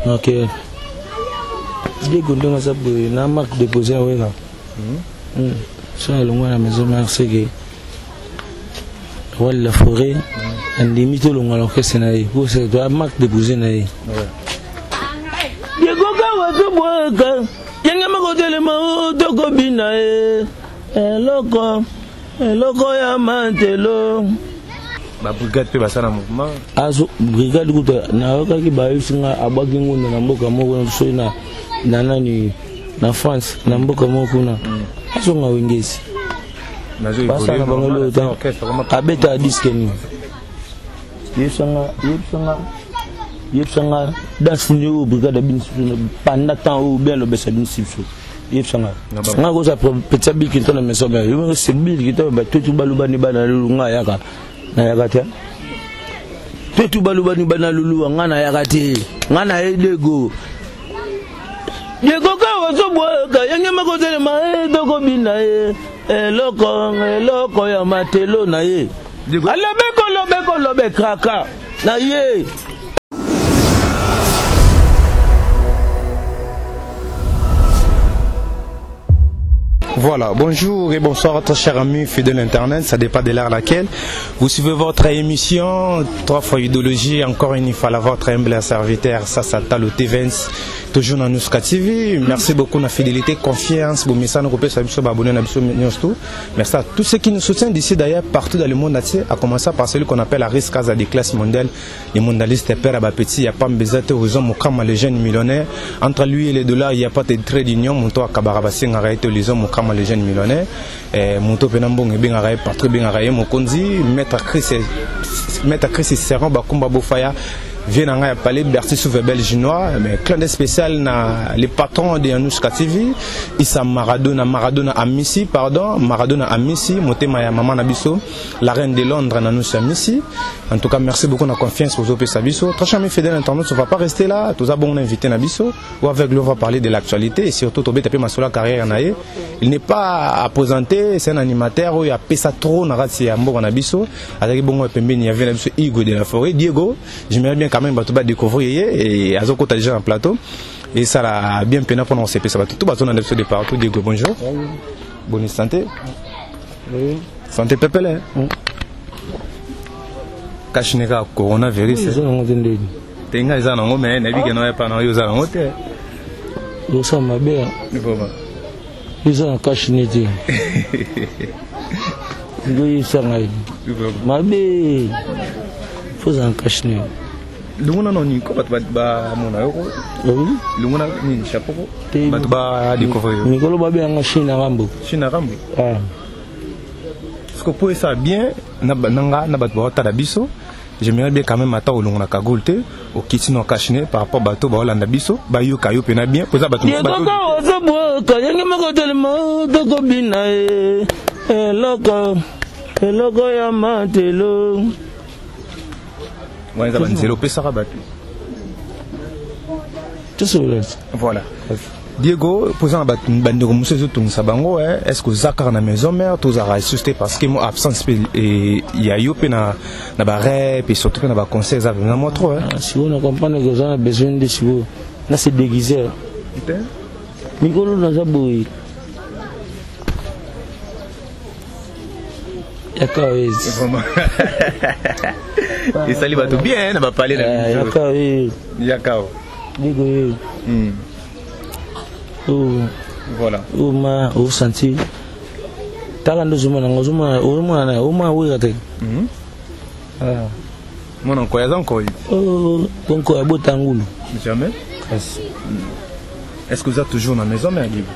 Ok. Diego ndenge aza boye na marque déposé ya wera. So alongwa na maison mère c'est que roi de la forêt andimi tolongwa na orchestre na ye po c'est doit marque déposé na ye. Diego kawa tobwaka yenge moko telema o tokobina ye eloko eloko ya mantelo. Ba brigade pe basala mouvement. Azo brigade kuta nayokaki bayebisi nga abwaki ngunda na mboka moko soki na na nani na France na mboka moko kuna azonga wengezi basala bango lelo te abeta diske nini yebisanga yebisanga yebisanga danse nini oyo brigade abinisi biso pendant temps oyo bien lobesa abinisi biso yebisanga nga koza petit bill kinto na maison mère yo c'est bill kinto ba tutu baluba ni bana lulu nga yaka nayaka te tutu baluba ni bana lulu nga nayaka te nga na edego Diego kawa zobwaka yange makotelema tokobina ye eloko eloko ya matelo na ye alobe kolobe kolobe kraka na ye. Voilà, bonjour et bonsoir à toi chers amis fidèles internet, ça dépend de l'heure à laquelle vous suivez votre émission, trois fois idéologie, encore une fois la votre humble serviteur, ça Talo Tevens, toujours dans Nouska TV. Merci beaucoup de la fidélité, confiance, bon message, nous biso ba abonné na biso nyonso. Merci à tous ceux qui nous soutiennent d'ici d'ailleurs partout dans le monde entier, à commencer par celui qu'on appelle Aris Kaza des classes mondiales, les mondialistes père à petit, il n'y a pas Mbezate, Horizon Mokama, le jeune millionnaire. Entre lui et les dollars, il n'y a pas de trait d'union. Monto à Kabarabassi, Ngaraïte, Horizon Mokama, le jeune millionnaire. Monto Penambong, Bengaraï, Patrick Bengaraï, Mokonzi, Maître Chris Serran, Bakumba Bofaya, vient en a parlé Bercy Souvebel Ginois, mais clin d'œil spécial na les patrons de Yanouska TV, Issa Maradona, Maradona Amisi, pardon, Maradona Amisi, Motema ya Maman Nabiso, la reine de Londres Nanouska Amisi. En tout cas, merci beaucoup de la confiance aux OP Sabiso. Très chers amis fidèles internautes, on va pas rester là, tous avons invité Nabiso, ou avec lui on va parler de l'actualité et surtout Tobé Tapé Masola carrière naé. Il n'est pas à présenter, c'est un animateur où il a pesa trop na rati ya mboka Nabiso, avec bongo pembeni il y avait Nabiso Hugo de la Forêt, Diego, j'aimerais bien quand même bato ba découvrir et azoko ta déjà en plateau et ça l'a bien peiné pendant CP ça va tout bato na Nabiso de partout. Diego, bonjour. Bonne santé. Oui. Santé pepele. Kashineka coronavirus. Eza nango te ndeni. Tenga eza nango mais nayebi ke nayo pa na yo eza nango te. Osa mabe. Eza na kashine te. Ngoyebisa ngai. Mabe. Faut eza na kashine. Lunguna no niko bato ba mona yo ko. Oui. Lunguna nini chapeau ko. Bato ba découvrir yo. Mikolo babe yanga Chine Rambo. Chine Rambo. Ah. Parce que pour ça bien na nanga na bato ba tala biso. J'aimerais bien quand même ata olongo na cagoule te okiti na kashine par rapport bato ba olanda biso ba yoka yo pena bien poza bato bato. Ozoboka yange moko telema tokobina ye eloko eloko ya matelo. Wana eza banzela opesaka bato. Voilà. Diego, posant ba bandeko mosusu ezotungisa bango, est-ce que oza kaka na maison mère to ozalaka lisusu te parce que mo absence pe ya yo pe na ba rep et surtout pe na ba conseils eza vraiment moi trop, hein. Sikoyo na comprendre que oza na besoin nde sikoyo na se déguiser. Te? Mikolo naza boye. Yaka wezi. Vraiment. Esali bato bien na ba palais na biso. Yaka wezi. Yaka. Diego ye. Oh. Voilà. Oh ma o senti. Tala ndo zuma na zuma o mona na o ma wira te. Ah. Mona nkoya za nkoyi. Oh, nkoya ya bota ngulu. Jamais. Kasi. Est-ce que vous êtes toujours dans la maison mais Diego?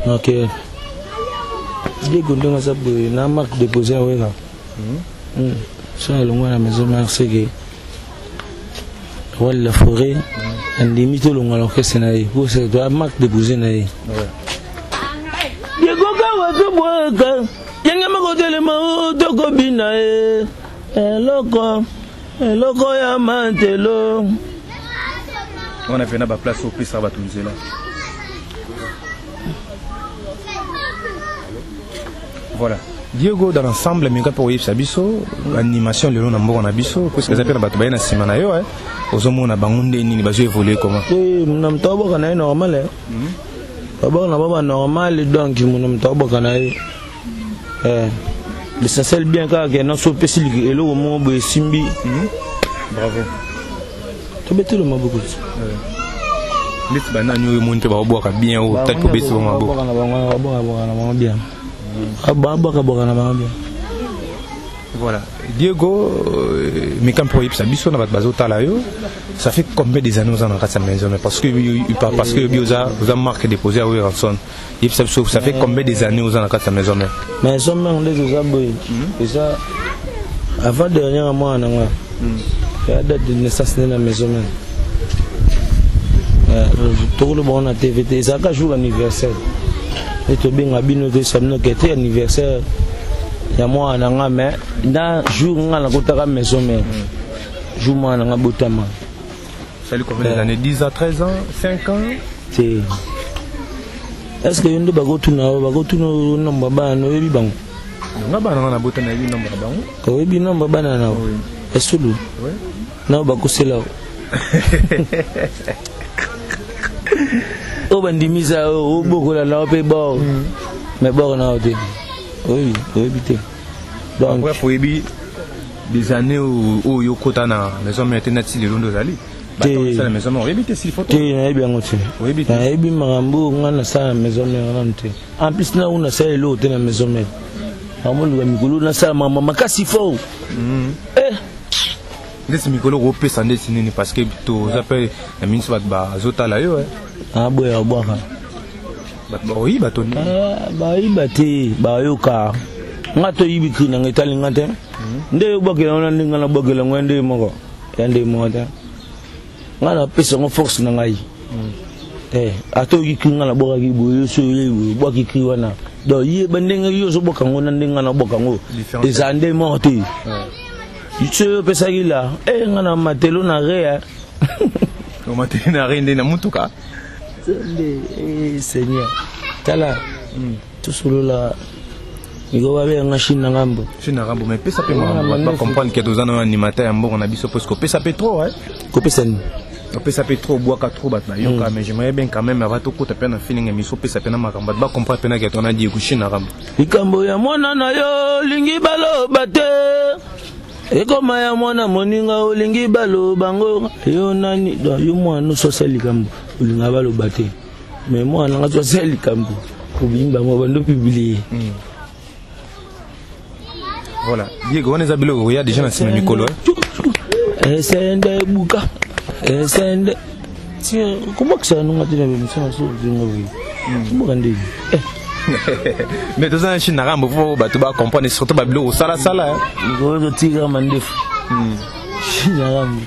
OK. Diego ndonga za boye na marque déposée wera. So alongwa na maison mère c'est que roi de la forêt andimi tolongwa na orchestre na ye po c'est doit marque déposée na ye. Diego kawa tobwaka yange moko telema tokobina ye eloko eloko ya mantelo. On a fait na ba place au pesa bato nzela. Voilà. Diego dans l'ensemble mais pour yebisa biso animation lelo na mboka na biso parce que ça na bato baye na sima na yo hein. Ozomona bango nde nini bazo évoluer comment? Te, na moto abwaka na ye normal, eh. Babwaka na bango normal, donc mona moto abwaka na ye. Eh. L'essentiel bien kaka ke nyonso opesi eloko moko boye esimbi. Bravo. Tobetelo maboko ti. Ndeti banani oyo omoni mpe baobwaka bien, oyo tali mpo obeti bango maboko? Babwaka na bango, babwaka na bango bien. Babwaka na bango bien. Voilà. Diego, meka mpo oyebisa biso na bato bazotala yo, ça fait combien des années oza na kati ya maison? Mais parce que yobi oza marque déposée ya Werrason, yebisa biso, ça fait combien des années oza na kati ya maison mère? Maison mère nde toza boye, eza avant dernière mwana na nga ya date de naissance nde na maison mère. Tokoloba ngo na TV te, ezalaka jour anniversaire nde tobenga bino, toyesa bino ke te anniversaire ya mwana na nga. Mais na jour nga nakotaka maison mère, jour mwana na nga botama. Salut, combien des années? 10 ans, 13 ans, 5 ans? Te, est ce que yo nde bakotuna nombre bana, oyebi bango? Nga bana nga nabota, nayebi nombre na bango. Oyebi nombre bana na esulu nao bakosela oyo bandimisa obokola nao mpe bor, mais bor nao te, oyebi, oyebi te. Donc bref, oyebi des années oyo okota na maison mère te, nati lelo nde ozali te. Maison mère, oyebi te s'il faut? Te, nayebi yango te. Oyebi te? Nayebi makambo oyo nga nasala na maison mère nanu te. En plus na oyo nasala eloko te na maison mère, namoluka mikolo nasala makambo makasi fort, eh. Ndeti mikolo kopesa ndeti nini? Parce que toza mpe na minisi, bato bazotala yo. Aboya obwaka. Bato baoyiba to nini? Bayiba te, bayoka nga toyibi cri nanga etali nga te. Nde obwakela wana, nde nga nabwakela ngo ya nde moko, ya nde moko te. Nga napesa yango force na ngai. Ata oyoki cri nga nabwakaki boye, yo so oyebi boye obwaki cri wana, donc yeba ndenge yo ozobwaka yango na ndenge nga nabwaka yango ezala nde moko te. So yo opesaki la nga na matelo na rea. Omateli na re nde na mutuka? Nde Seigneur, tala, tosolola mikolo babenga Chine na ngambo. Chine na ngambo, mais pesa mpe makambo bacomprendre ke toza na animateur ya mbongo na biso, parce kopesa mpe trop. Kopesa nini? Opesa mpe trop, obwaka trop, bato bayoka. Mais j'aimerais bien quand même, avant tokota mpe na feeling émission, opesa mpe na makambo bato bacomprendre mpe na ke tona Diego Chine na ngambo. Likambo ya mwana na yo olingi baloba te, ekoma ya mwana moninga olingi baloba ngo yo nani? Donc yo mwana nyonso asala likambo olinga baloba te, mais mwana nanga so asala likambo obimi bango bando publie. Voilà, Diego, wana eza biloko koya déjà na nsima mikolo. Esende ebuka esende kobakisa nonga te na bemission so zinga boye oboka ndenge. Mais toza na Chine na rambo po bato bacomprendre, surtout babiloko osalasala. Mikolo totika mandefu, Chine na rambo.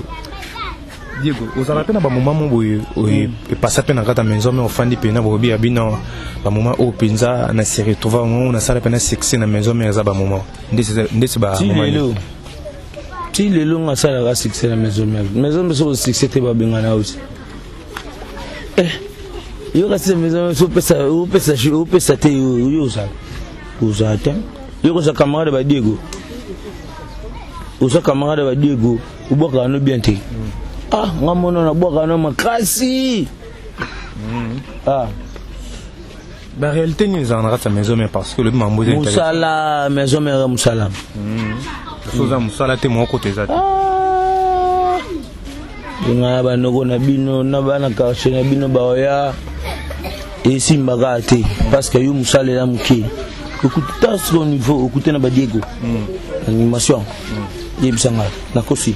Diego, ozala mpe na bamoma mo boye epasa mpe na kati ya maison, mais ofandi mpena boyebi ya bino bamoma oyo mpenza na se retrouva oyo nasala mpena succès na maison, mais eza bamoma ndeti? Ti lelo, ti lelo nga asalaka succès na maison mère. Maison mère soko succès te, babengana yo ti. Yo kasi maison mère opesa, opesa, opesa te, yo ozala, ozala te. Yo koza camarade ba Diego, oza camarade ba Diego, obwakaka no bien te. Ah, nga mona nabwakaka no makasi, ah. Baréalité nini ezala na kati ya maison mère? Parce que olobi mambo eza. Mosala, maison mère mosala. So oza mosala te, moko te eza te. Nga na banoko na bino na bana quartier na bino baoya esimbaka te, parce que yo mosala eza moke. Okuta siko niveau okute na badiego animation, yebisanga nakosi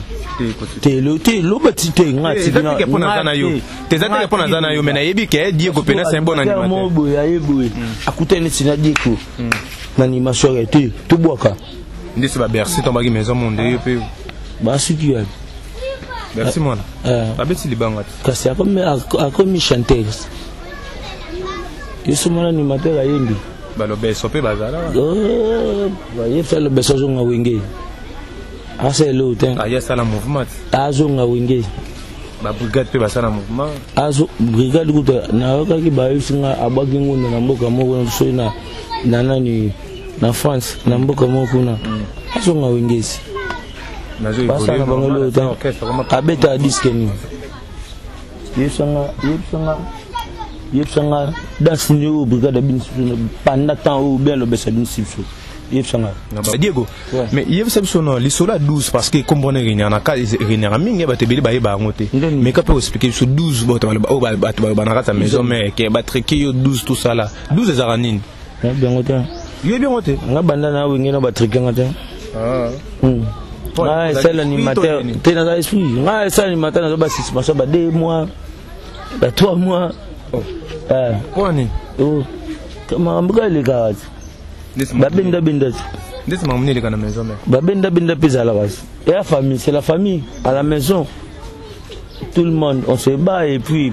te te, loba ti te nga. Eza te ke mpo naza na yo te, eza te ke mpo naza na yo, mais nayebi ke Diego mpena c'est un bon animateur. Boye aye boye, akutani neti na Diego na animation ya te, tobwaka. Ndesi babercy tombaki maison monde, yo mpe. Basuki wapi? Bercy mwana babeti libanga te. Kasi akomi chanteur, yo so mwana animateur ayembi. Balobeso mpe bazala. Yebisa lobeso azonga wenge, asala eloko te. Aye asala mouvement. Azonga wenge. Babrigade mpe basala mouvement. Azo brigade kuta nayokaki bayebisi nga abwaki ngunda na mboka moko soki na nani, na France, na mboka moko kuna. Azonga wengesi. Basala na bango eloko te. Abeta disque nini? Yebisanga, yebisanga, yebisanga danse nini oyo brigade ya bino pendant temps oyo bien lobesa bino biso. Yebisanga. Diego, mais yebisa biso no lisolo ya 12 parce que kombo na regnaka regnaka mingi bato ebele bayeba yango te. Mais ka pe expliquer biso 12 bato baloba oyo bato baloba na kati ya maison mais ke batreke yo 12 tout ça là. 12 ezalaka nini? Yango te. Yoyebi yango te? Nga banda na wenge na batreke nga te. Nga esali animateur te, naza esprit. Nga esali animateur, naza ba suspension ba 2 mois, ba 3 mois. Poni? Makambo kaka elekaka te. Babenda-benda te. Ndeti makambo nini eleka na maison mère? Babenda-benda mpe ezalaka te. Et la famille, c'est la famille. À la maison, tout le monde, on se bat et puis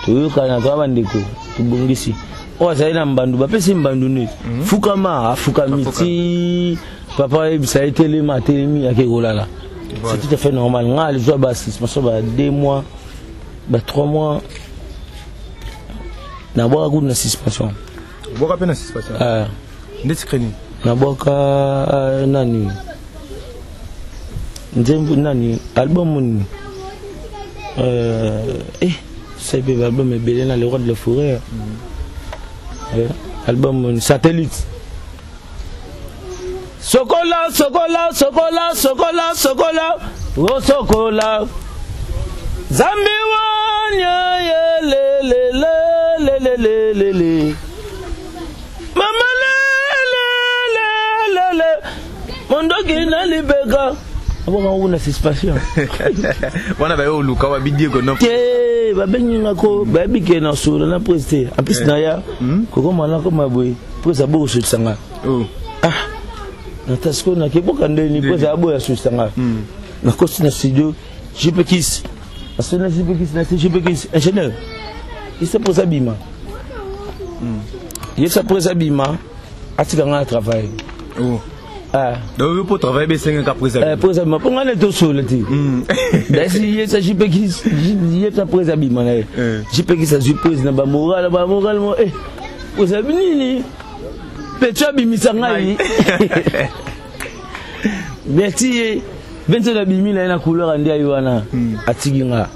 toyokana, toya bandeko, tobongisi. Oyo azali na mbandu, bapesi mbandu nde fukama, afukami ti papa ayebisa ye telema, atelemi, ake kolala. C'est tout à fait normal. Nga alizwa ba suspension ba 2 mois, ba 3 mois, nabwaka kutu na suspension. Obwaka mpe na suspension? Ndeti creni? Nabwaka nani nzembo nani album nini, sebe album ebele na Le Roi de la Forêt, album Satellite. Sokola, sokola, sokola, sokola, sokola, o sokola. Zambi wanya ye le le le le le le le le. Mama le le le le le. Mondoki na libeka. Abonga kuna suspension. Wana bayo oluka wa Diego no. Te babengi nga ko bayebi ke na solo na prise te. En plus na ya kokoma na koma boye prise aboko sotisa nga. Ah natasiko nakeboka ndeni prise aboya sotisa nga. Nakosi na studio JP Kiss. Asona JP Kiss na JP Kiss ingénieur. Isa prise abima. Yesa prise abima atika nga na travail. Ah. Donc yo pour travailler besengaka prise abima. Prise abima mpo nga nde tosola te. Dasi yesa JP Kiss yesa prise abima na ye. JP Kiss azwi prise na bamoral bamoral mo prise abi nini? Petro abimisa ngai. Merci ye. Bento abimi na ye na couleur nde ayi wana. Atiki nga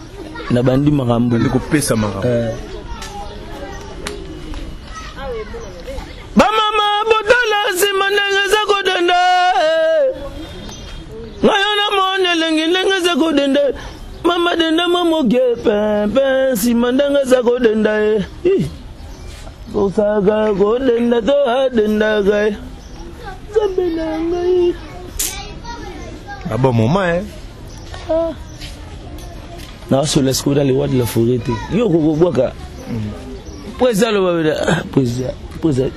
na bandi makambo. Bandi kopesa makambo. Bamama botala nsima ndenge eza kodenda. Ngai namoni elengi ndenge eza kodenda. Mama denda mwa moke pempe nsima ndenge eza kodenda. Kosaka kodenda to adendaka. Nzambe na ngai. Ah bon moment hein. Ah. Nasola sikoyo na Le Roi de la Forêt te. Yo kokobwaka. Président aloba bena, président, président,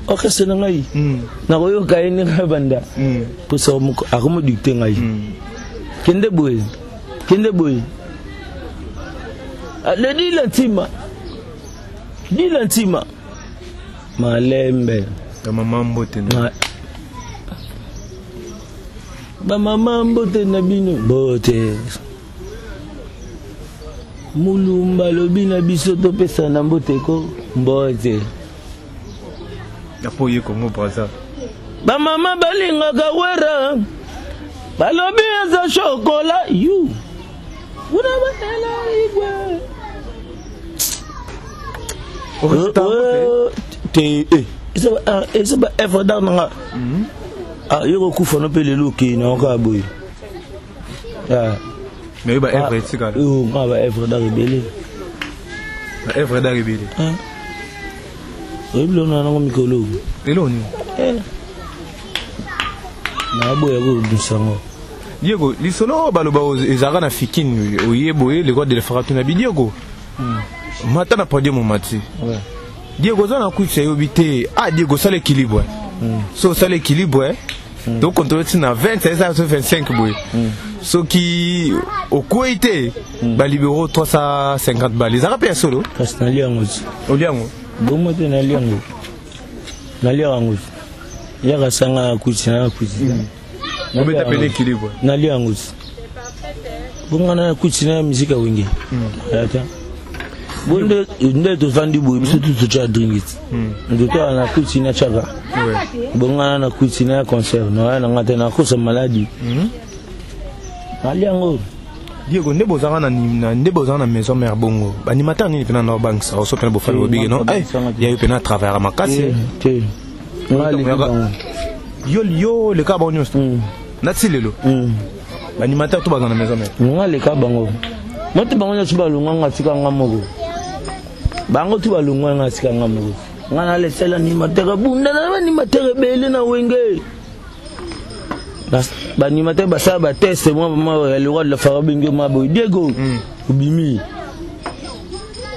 orchestre na ngai. Nakoyoka ye ndenge abanda. Président akomodicte ngai. Kende boye, kende boye. Ale dila ntima. Dila ntima. Malembe. Ya mama mbote na. Ba mama mbote na bino. Mbote. Mulumba lobi na biso topesa na mbote ko mbote. Ya po ye Congo Brazza. Ba mama balingaka wera. Balobi eza chocolat yu. Una batela igwe. Te eza ba œuvre d'art nanga. Ah yo kokufa no pe lelo ke na oka boye. Mais yo ba œuvre etikala. Yo nga ba œuvre d'art ebele. Ba œuvre d'art ebele. Oyebi lelo na nango mikolo. Lelo nini? Naboya kobimisa yango. Diego, lisolo baloba ezalaka na fikini oye boye le roi de la forêt na bi Diego. Mata na podium mati. Diego za na kuitsa yo bite. Ah Diego sala équilibre. So sala équilibre. Donc contrôle na 20 ça 25 boye. Soki okwei te ba libéraux 350 balles. Ezalaka pe ya solo? Kasi nalia yango. Olia yango? Bongo te nalia yango. Nalia yango. Yaka sanga kuitsa na kuitsa. Obeta pene équilibre. Nalia yango. Bongo na kuitsa na musique ya wenge. Ata. Bonde nde tovandi boye biso tu totya drink. Ndoto na kuitsa na chaka. Bongo na kuitsa na concert. Na na ngate na kosa maladie. Nalia yango. Diego, nde bozalaka na nde bozalaka na maison mère bongo, baanimateur nini mpena na obangisa oso mpena bofali bobike non ya yo mpena travaillaka makasi? Te, nga aleki bango. Yo leka bango nyonso nati lelo, baanimateur to baza na maison mère. Nga aleka bango moto, bango nyonso balongwa, nga tika nga moko. Bango tu balongwa, nga tika nga moko. Nga nalesela animateur bunda na baanimateur ebele na Wenge. Baanimateur basala batest mwa ya le roi de la forêt, bengi mwa boye: "Diego, obimi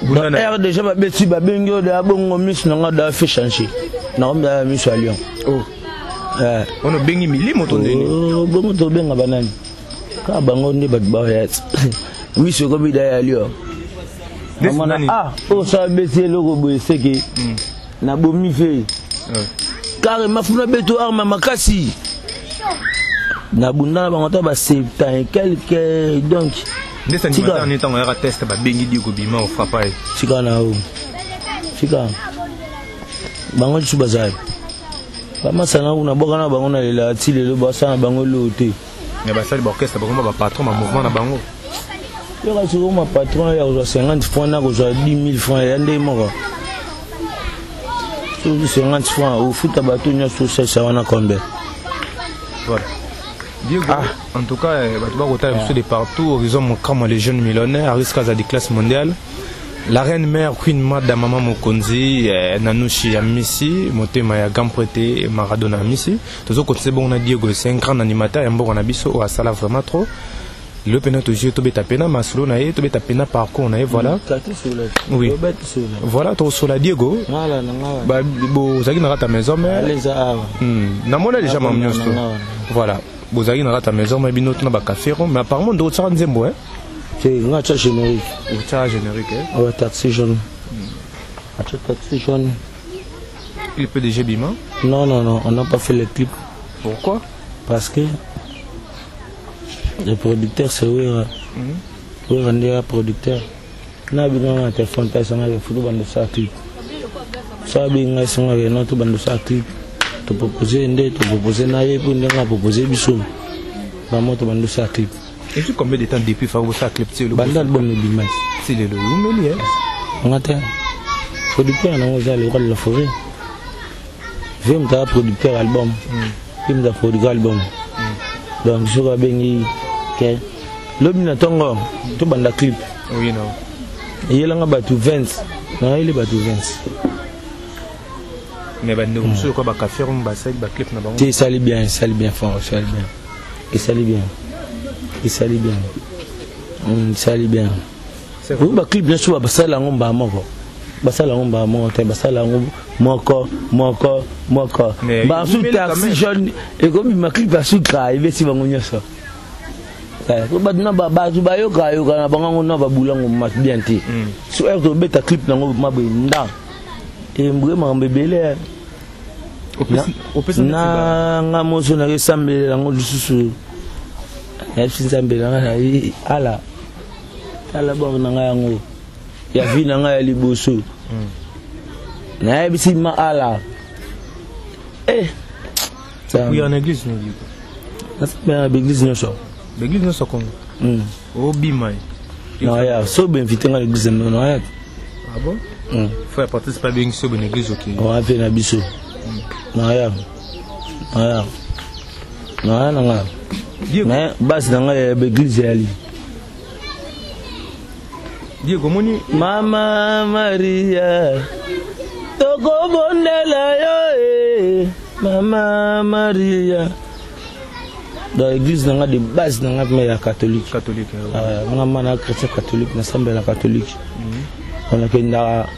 r déjà." Babeti, babengi oyo da bongo, miso na nga da fait changer, nakomizala miso ya lion. Wana obengi milimo to ndeni? Bongo tobenga banani? Kaka bango nde bato baya, miso ekomi da ya lion. Namona ah, oyo so abeti eloko boye, seke nabomi fe carrément. Funa beto arme makasi, nabunda na bango ata ba septan et quelque, donc. Nde animateur ni ntango yaka test, babengi Diego, bima, ofrappa ye? Tika na yo, tika bango lisusu. Bazali bamasana kuna, bwaka na bango, nalela ti lelo, basala na bango eloo te. Mais basali baorchestre, bakoma bapatron, bamouvement na bango. Yoka, sikoyo ma patron ya kozwa 50 francs na kozwa 10 000 francs ya nde moko. Soki 50 francs ofuta bato nyonso, osalisa wana combien? Voilà. Diego, ah. En tout cas, bato bakotala biso de partout, Horizon Mokama, les jeunes millionnaires, Aris Kaza de classe mondiale, la reine mère, Queen Mada, Mama Mokonzi, Nanushi ya Messi, motema ya grand prêtre Maradona ya Messi. Tozokontinue bongo na Diego, c'est un grand animateur ya mboka na biso oyo asala vraiment trop. Lelo mpena tozwi, tobeta pena masolo na ye, tobeta pena parcours na ye, voilà. Oui, voilà, tokosola Diego. Bozalaki na kati ya maison mais namona déjà mama nyonso, voilà, bozalaki na kati ya maison mais bino tuna bacafero, mais apparemment ndeko otiaka nzembo. Te, nga atya générique. Otiaka générique? Ouais, Taxi jaune, atya Taxi jaune. Clip déjà bima? Non, non, non, on n'a pas fait le clip. Pourquoi? Parce que le producteur, c'est Wera. Wera nde ya producteur na bino na telefone ta, esangaki futu bando sala clip. So abengi ngai, esangaki no to bando sala clip, topropose nde topropose na ye mpo ndenge apropose biso bamo, tobando sala clip. Et puis combien de temps depuis fa bosala clip ti? Banda album ebima. Ti lelo, umeli? Nga te, producteur nango eza le roi de la forêt. Ve moto aza producteur album, ye moto aproduire album. Donc soki abengi ke lobi na ntongo tobanda clip, oui, non, eyelanga bato 20, nayeli bato 20. Mais bandeko mosusu lokola bacafé omo basali baclip na bango. Te, esali bien, esali bien fort, esali bien, esali bien, esali bien, esali bien. Oyo baclip nyonso basala yango mbala moko, basala yango mbala moko te, basala yango moko moko moko. Basu Taxi jaune ekobima, clip ya suka ebesi bango nyonso. Bato na bato bayoka yoka na bango yango na babulango bien te. So ere tobeta clip nango maboye nda embwe makambo ebele na nga moso nakesambelela yango lisusu. Nayebisi Nzambe na nga nayi ala tala bor na ngai yango ya vie na ngai ya liboso. Nayebisi ma ala. En église nini? Nasambela na baeglise nyonso. Baeglise nyonso Congo obima? Naya so bainvite nga na église, naya. Ah bon? Frère Patrice pa bengi so na église, okei? Oya mpe na biso, naya, naya, naya na nga, mais base na ngai ya baeglise eyali. Diego, moni. Mama Maria, tokobondela yo e Mama Maria. Dans l'église na nga de base na nga mpe ya catholique. Catholique. Nga ma na chrétien catholique, nasambela catholique. Nakendaka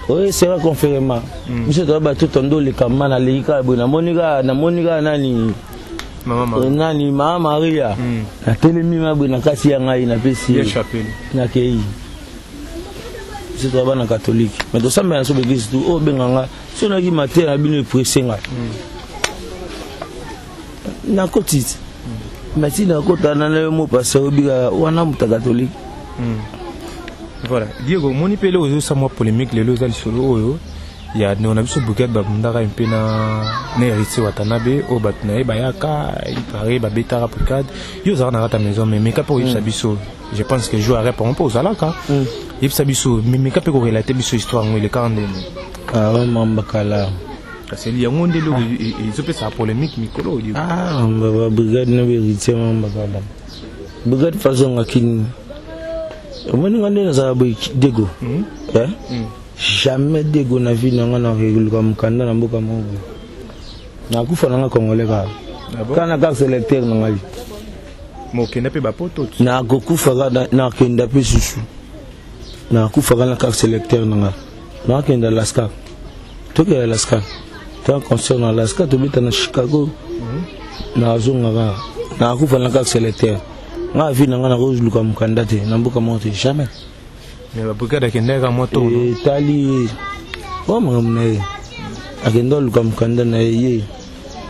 oyo eseka conférement biso toya bato tondo oleka ma naleki kaka boye, namoni kaka, namoni kaka nani, nani, Mama Maria. Natelemi ma boye na kati ya ngai, napesi, nakei. Biso toya bana catholique, mais tosambela na so baeglise tu oyo obenganga. So nayaki mateya na bino, epresse ngai, nakoti ti mais ti nakota na yo mo pasteur obika wana moto ya catholique. Voilà, Diego, omoni mpe eloko ezosala mwa polémique lelo, eza lisolo oyo. Ya ndeko na biso Brigade babundaka mpe na Héritier Watanabe oyo bato na ye bayaka ipare babetaka Brigade. Yo ozalaka na kati ya maison, mais meka mpe koyebisa biso. Je pense que jour arep mpe ozalaka, yebisa biso, meka mpe korelater biso histoire yango elekaka ndeni. Ah, mambakala. Kasi yango nde eloko ezopesaka polémique mikolo oyo. Ah, ba Brigade na Héritier, mambakala. Brigade fazonga kini omoni nga nde nazala boye, Dego. Eh? Jamais, Dego, na vie na nga nakoluka mokanda na mboka moko boye. Nakufa na nga congolais kaka. Ah bon? Kaka na carte électeur na ngai. Mokenda mpe bapoto. Nakokufa kaka, nakenda mpe susu, nakufa kaka na carte électeur na nga. Nakenda Alaska, tokenda Alaska, toya concert na Alaska, tobeta na Chicago, nazonga kaka, nakufa na carte électeur. Nga vie na nga nakoluka mokanda te na mboka moko te, jamais. Mais babrigade akendaka mwa tour, no? Etali wa makambo na ye, akende aluka mokanda na ye. Ye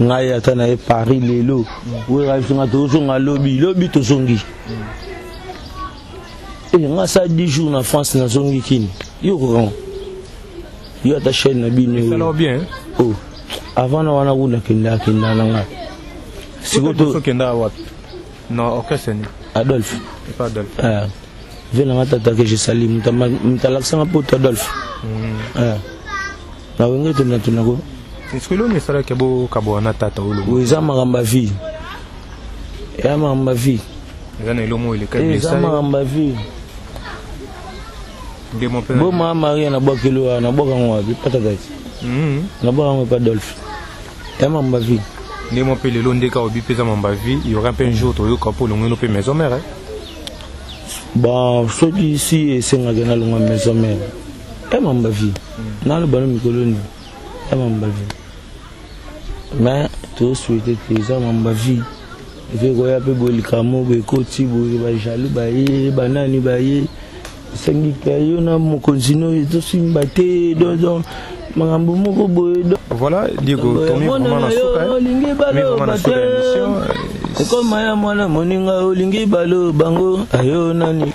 ngai ata na ye Paris lelo, wera biso nga tozonga lobi, lobi tozongi. E nga sa 10 jours na France, nazongi kini. Yo kokango yo ata chaîne na bino. Esalaka bien. Oh, avant na wana kuna akenda, akenda na nga sikoyo to. Okendaka wapi? Na orchestre ni? Adolphe. Epa Adolphe. Ah, ve nanga tata ke je sali moto alakisanga poto, Adolphe. Ah, na wenge tonatunako. Est-ce que eloni esalaki bokabwana na tata olo? Eza makambo ya vie, eza makambo ya vie. Eza na elomo eleka? Eza makambo ya vie. Nde mo mpe. Boma Maria nabwakeli wana, nabwakango wapi? Patatati, nabwakango epa Adolphe. Eza makambo ya vie. Nde mo mpe lelo ndeka obi mpe eza mamba vie. Il y aura mpe un jour toyoka mpo olongweno mpe maison mère, eh? Bon, soki si esengaki nalongwa maison mère, eza makambo ya vie. Naloba no mikolo nini, eza makambo ya vie, mais tosouhaite te. Eza makambo ya vie, efe koya mpe boye likambo boye ekoti boye, bajaloux baye, banani baye, esengika yo na mokonzi no ezosimba te, donc makambo moko boye. Voilà, Diego, tomi vraiment na suka, eh? Olingi Mais vraiment baloba na te. suka ya émission. Ekoma ya mwana moninga, olingi baloba ngo ayo nani,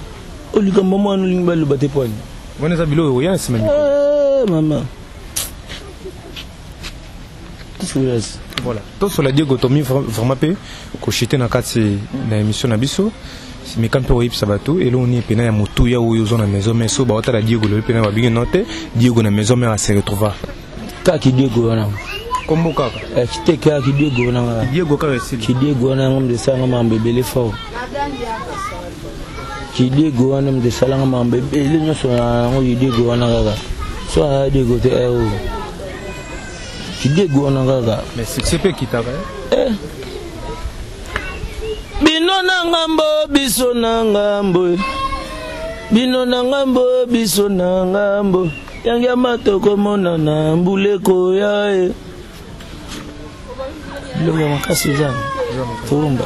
olikambo mwana olingi baloba te pwani. Wana eza biloko oya na nsima mikolo. Eh, mama. Tusulas. Voilà, tosola Diego, tomi vraiment mpe koshite na kati na émission na biso. Meka mpe koyebisa bato eloko nini mpena ya motuya oyo oza na maison mère. So baotala Diego lobi mpena babingi no te, Diego na maison mère ase retrouva. Kaka Diego wana. Kombo kaka. Eh, te, kaka Diego wana kaka. Diego kaka, esili. Kidiego wana yango moto esalanga makambo ebele fort. Kidiego wana moto esalanga makambo ebele nyonso na yango. Kidiego wana kaka, so aya Diego te, eh, oyo Kidiego wana kaka. Mais succès mpe ekitaka, eh? Eh. Bino na ngambo, biso na ngambo, bino na ngambo, biso na ngambo, yangi ya matoko na mbula ekoya e. Biloko ya makasi eza tumba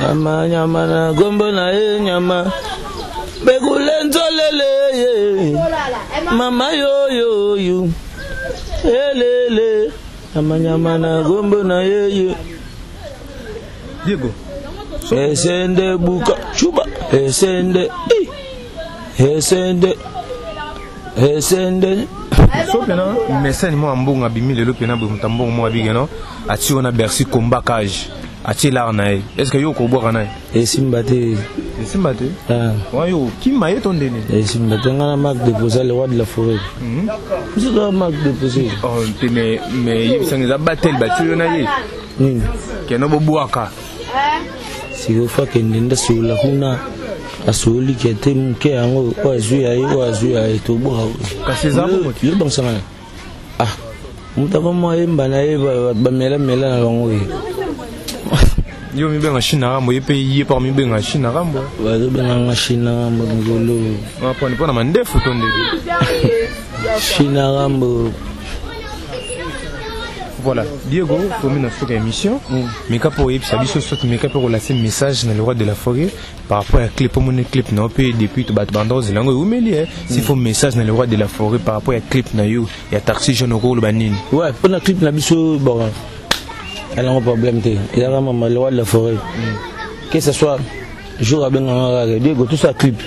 nyama nyama na gombo na ye nyama bekule nzolele ye mama yoyoyo elele nyama nyama na gombo na ye ye. Diego. Esende buka chuba esende eh. Esende esende. So mpena mesani mwa mbongo abimi lelo mpena boye, moto mbongo moko abiki no atie wana Bercy combat cage, atie lar na ye. Est ce que yo okobwaka na ye? Esimba te. Esimba te? Ah. Wana yo okima ye to ndeni? Esimba te. Nga na Marc Déposé, le roi de la forêt, biso toza Marc Déposé. Oh, te, mais yebisanga, eza batel batie yo na ye. Nini? Keno bobwaka. Sikoyo fa akende nde asolola kuna, asololiki te moke yango oyo azwi ya ye, oyo azwi ya ye, tobwaka. Kasi eza bongo te. Yo bangisanga na ah moto akomo ayemba na ye, bamelamela na bango ye. Yo mibenga Chine Rambo, ye mpe ye par mibenga Chine Rambo. Bazobenganga Chine Rambo mikolo. Mpona mpona mandefu to ndeni? Chine Rambo. Voilà, Diego, tomi na suka émission. Meka mpo oyebisa biso, soki meka mpe kolase message na le roi de la forêt par rapport ya clip. Omoni clip na yo mpe depuis to bato banda ozela yango eumeli, eh. S'il faut message na le roi de la forêt par rapport ya clip na yo ya Taxi Jeune, okoloba nini? Ouais, mpona clip na biso, bon, elango problème te, ezaka mama le roi de la forêt, que ce soit jour abenganga kaka Diego tout ça clip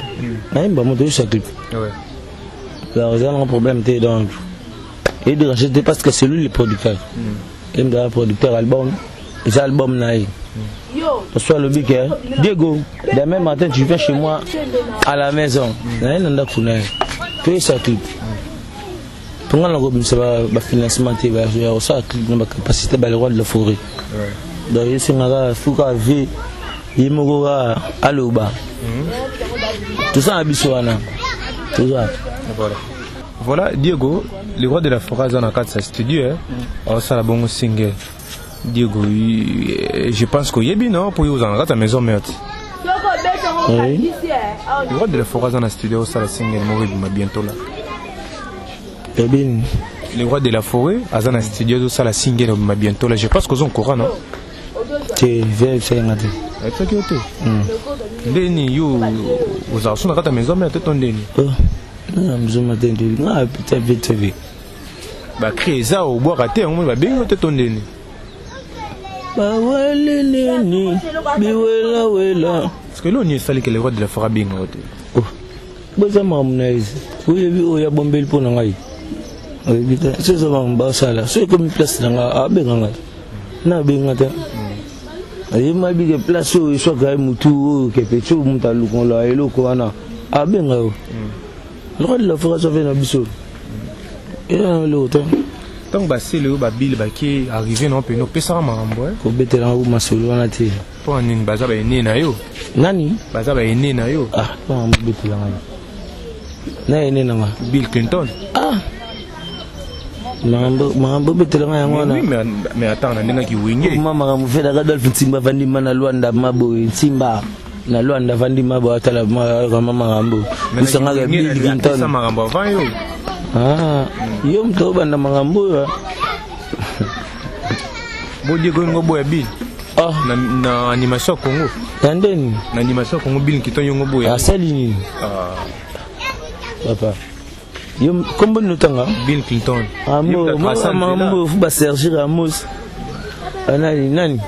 nayemba moto yosa clip. Alors eza nango problème te, donc. Edérange te parce que c'est lui le producteur. Ye moto aza producteur album, eza album na ye. So alobi ke Diego, demain matin tu viens chez moi à la maison, naye na ndako na ye, toyesa clip. Mpo ngai nakobimisa bafinancement te ya kosala clip na bacapacité ba le roi de la forêt. Donc esengaka fuka vie ye moko kaka aloba, toza na biso wana, toza. Voilà. Voilà, Diego, le roi de la forêt aza na kati ya studio, aosala bongo single. Diego, je pense qu'oyebi non, mpo yo ozala na kati ya maison mère. Oui. Le roi de la forêt aza na studio, aosala single moko ebima bientôt là. Ebini? Le roi de la forêt aza na studio, azosala single ebima bientôt là. Je pense qu'oza encore, non? Te, esalenga te. Ayebisaki yo te? Ndeni yo ozala so na kati ya maison mère te to ndeni? Mzuma te, nga tv tv. Bacri eza, obwaka te, yango babengi yo te to ndeni? Baweli nini biwelawela? Parce que eloni esaliki le roi de la forêt abenga yo te? Boza makambo na ye, oyebi oyo abombeli mpo na ngai, oyebi te. So eza makambo basala, so ekomi place na ngai, abenga ngai, nabenga te. Ayeba bike place oyo eswaka ye motu oyo kepe so moto alukola eloko wana, abenga yo. Le roi de la forêt aza ve na biso, eza na eloko te. Ntango basele oyo babile bake arrive na mpene, opesaka makambo? Kobetelanga ko masolo wana te. Mpo na nini? Baza baene na yo. Nani? Baza baene na yo. Ah, mpo na bobetelanga na ene nanga? Bill Clinton. Ah, makambo obetelanga yango wana. Oui, mais attends, na ndenge kiwenge. Ma makambo fedaka Adolphe Ntimba avandi ma na Lwanda, maboye Ntimba na Lwanda avandi ma boye, atala kama makambo bisangaka Bill Clinton. Makambo avant yo. Ah, yo moto obanda makambo oyo. Bodiego ngo boya Bill. Ah. Na animation ya Congo. Ya ndeni? Na animation ya Congo, Bill Clinton yongo boya. Asali nini? Ah. Papa, yo kombo nini otanga? Bill Clinton. Mambo fu basergi Ramos nani nani.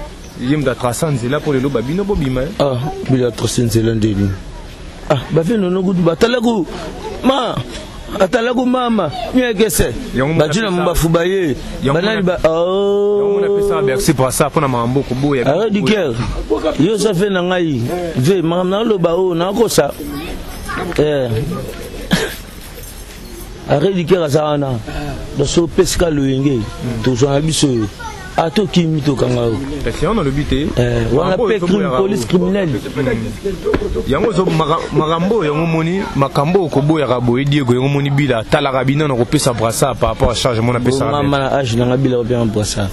Ye moto atraça nzela mpo lelo babino bobima. Ah, Bill atrace nzela ndeni? Ah, bafe nono kutu batalaku ma atalaku mama nyekese bajina mbafu baye banani ba. Napesaka merci pour ça, mpona makambo koboya. Arrête du cœur, yo oza ve na ngai ve makambo naloba oyo nakosa. Arrête du cœur aza wana, donc so opesika loyenge, tozwa na biso oyo ata okimi, tokanga yo. Kasi yango nalobi te. Wana mpe crime, police criminelle. Yango makambo oyo, yango moni makambo oyo koboyaka boye. Diego, yango moni Bila atalaka bino na kopesa brassard par rapport à charge mona apesaka. Na age nanga, Bila opianga brassard?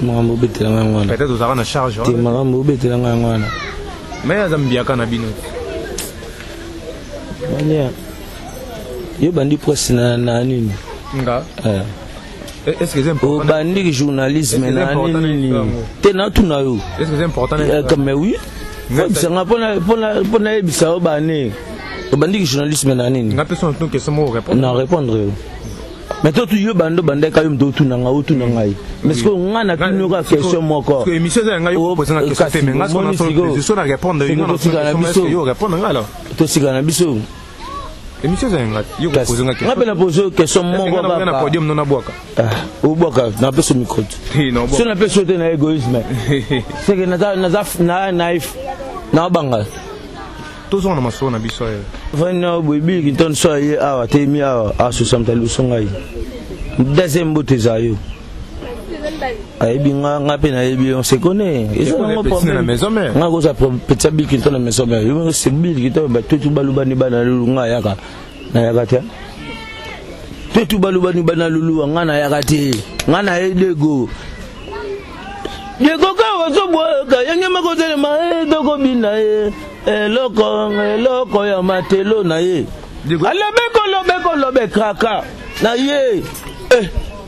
Makambo obetelanga yango wana. Peut-être ozalaka na charge. Te, makambo obetelanga yango wana. Mais aza mbiaka na bino. Mania yo bandi presse na nini? Nga? Est-ce que c'est important? Obandiki journalisme na nini te? Natuna yo. Est-ce que c'est important? Mais oui, oyebisanga mpo nayebisa yo bane obandiki journalisme na nini. Nga mpe so question moko, répondre. Na répondre yo, mais to yo bando bandeka yo moto otuna ngai, otuna ngai, mais sikoyo ngai natuni yo kaka question moko. Émission eza ya ngai, yo poser nga question te, mais nga so na répondre yo. Tosika na biso. Yo répondre nga alors. Tosika na biso. Émission eza ya ngai, yo kopose nga. Nga mpe na pose question moko. Kaka na podium no nabwaka. Obwaka, napesa micro te. So napesa yo te na égoïsme, c'est que naza naïf, naobanga. Tozonga na masolo na biso oyo. Vani boye, Bill Clinton so aye awa, telemi awa, asosamta liboso ngai. Deuxième mbote eza yo, ayebi nga, nga mpe nayebi yo, on se connaît, eza nango problème. Nga kozwa petit Bill Clinton na maison mère, yo c'est Bill Clinton, batotu balubani bana lulu, nga ayaka nayaka te. Totu balubani bana lulu, nga nayaka te, nga naye Dego. Dego ka ozobwaka yange makotelema, tokobina ye eloko eloko ya matelo na ye, alobe kolobe kolobe kraka na ye,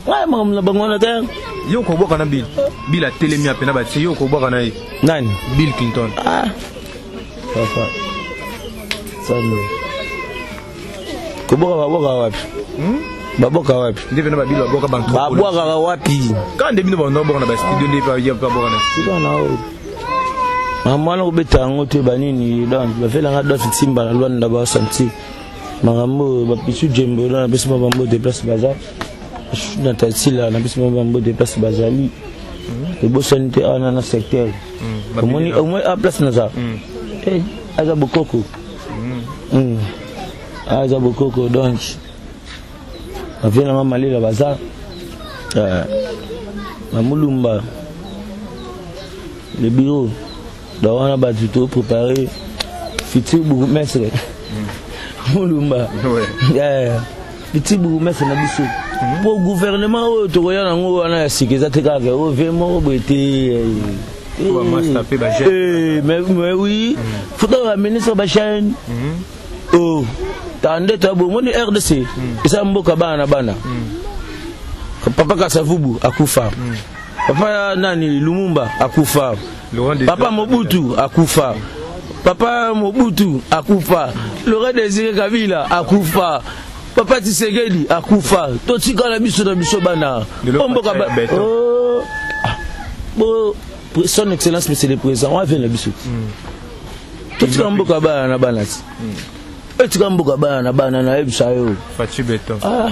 ngai makambo na bango wana te. Yo kobwaka na Bill, Bill atelemi apena batie, yo kobwaka na ye? Nani? Bill Clinton. Ah papa, sano kobwaka, babwaka wapi? Babwaka wapi? Nde pena babili babwaka. Babwakaka wapi? Ka nde bino bando babwaka na bastudio, nde babwaka na studio na oyo makambo wana kobeta yango te. Banini donc bafelanga Adolphe Ntimba na Lwanda, basanti makambo oyo bapisu jembo, don napesi ma bango te place baza. Na tasila napesi bango bambote place bazali. Ebosani te awa na secteur. Omoni omoni a place naza. Eh, aza bokoko. Aza bokoko donc. Bavie nanga malela baza. Na mulumba. Le bureau. Donc wana bato to préparer futur bourgmestre. Mulumba. Yeah. Futur bourgmestre na biso. Po gouvernement oyo tokoya nango wana ya sika eza te kaka oyo vie moko boye te. Mais oui, faut ba ministre ba chaîne. Oh, tande ta bomoni RDC. Eza mboka bana na bana. Papa Kasavubu akufa. Papa nani Lumumba akufa. Papa Mobutu akufa. Papa Mobutu akufa. Laurent Désiré Kabila akufa. Papa Tshisekedi akufa. Totikala biso na biso bana. Mboka ba oh. Bo son excellence monsieur le président wa vient na biso. Totika mboka bana na bana ti. Etika mboka bana na bana na yebisa yo. Fatshi Beton. Ah.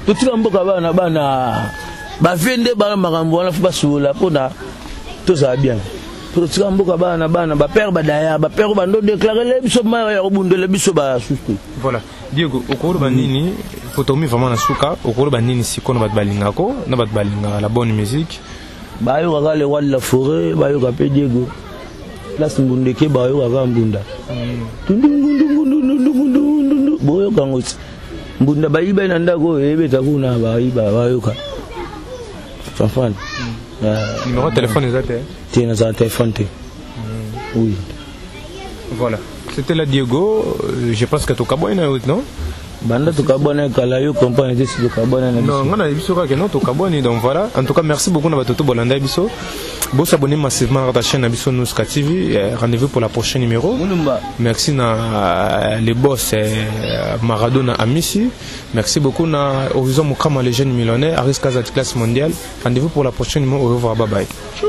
Totika mboka bana na bana. Bavie nde bana makambo wana fo basolola mpona tozala bien. Totika mboka bana na bana bapere badaya bapere bando déclarele biso mai ya kobundela biso basusu te. Voilà. Diego, okoloba nini potomi vraiment na suka, okoloba nini sikono bato balingako na bato balingaka la bonne musique. Bayokaka le roi de la forêt, bayoka mpe Diego. Place mbundeke bayokaka mbunda. Tundungundungundungundundu boyoka yango ti. Mbunda bayiba na ndako oyo ebeta kuna bayiba bayoka. Comprendre? Numéro de téléphone eza te? Te, nazala téléphone te. Oui. Voilà. C'était là Diego, je pense que tokabwani na yo, non? Banda tokabwana kala yo comprendre te si tokabwana na biso. Non, nga na biso kaka non tokabwani donc voilà. En tout cas, merci beaucoup na bato to bolanda biso. Bo s'abonner massivement à la chaîne na biso Nouska TV. Rendez-vous pour la prochaine numéro. Mulumba. Merci na les boss Maradona Amisi. Merci beaucoup na Horizon Mukama les jeunes millionnaires, Aris Kazat classe mondiale. Rendez-vous pour la prochaine numéro. Au revoir, bye bye. Tchou.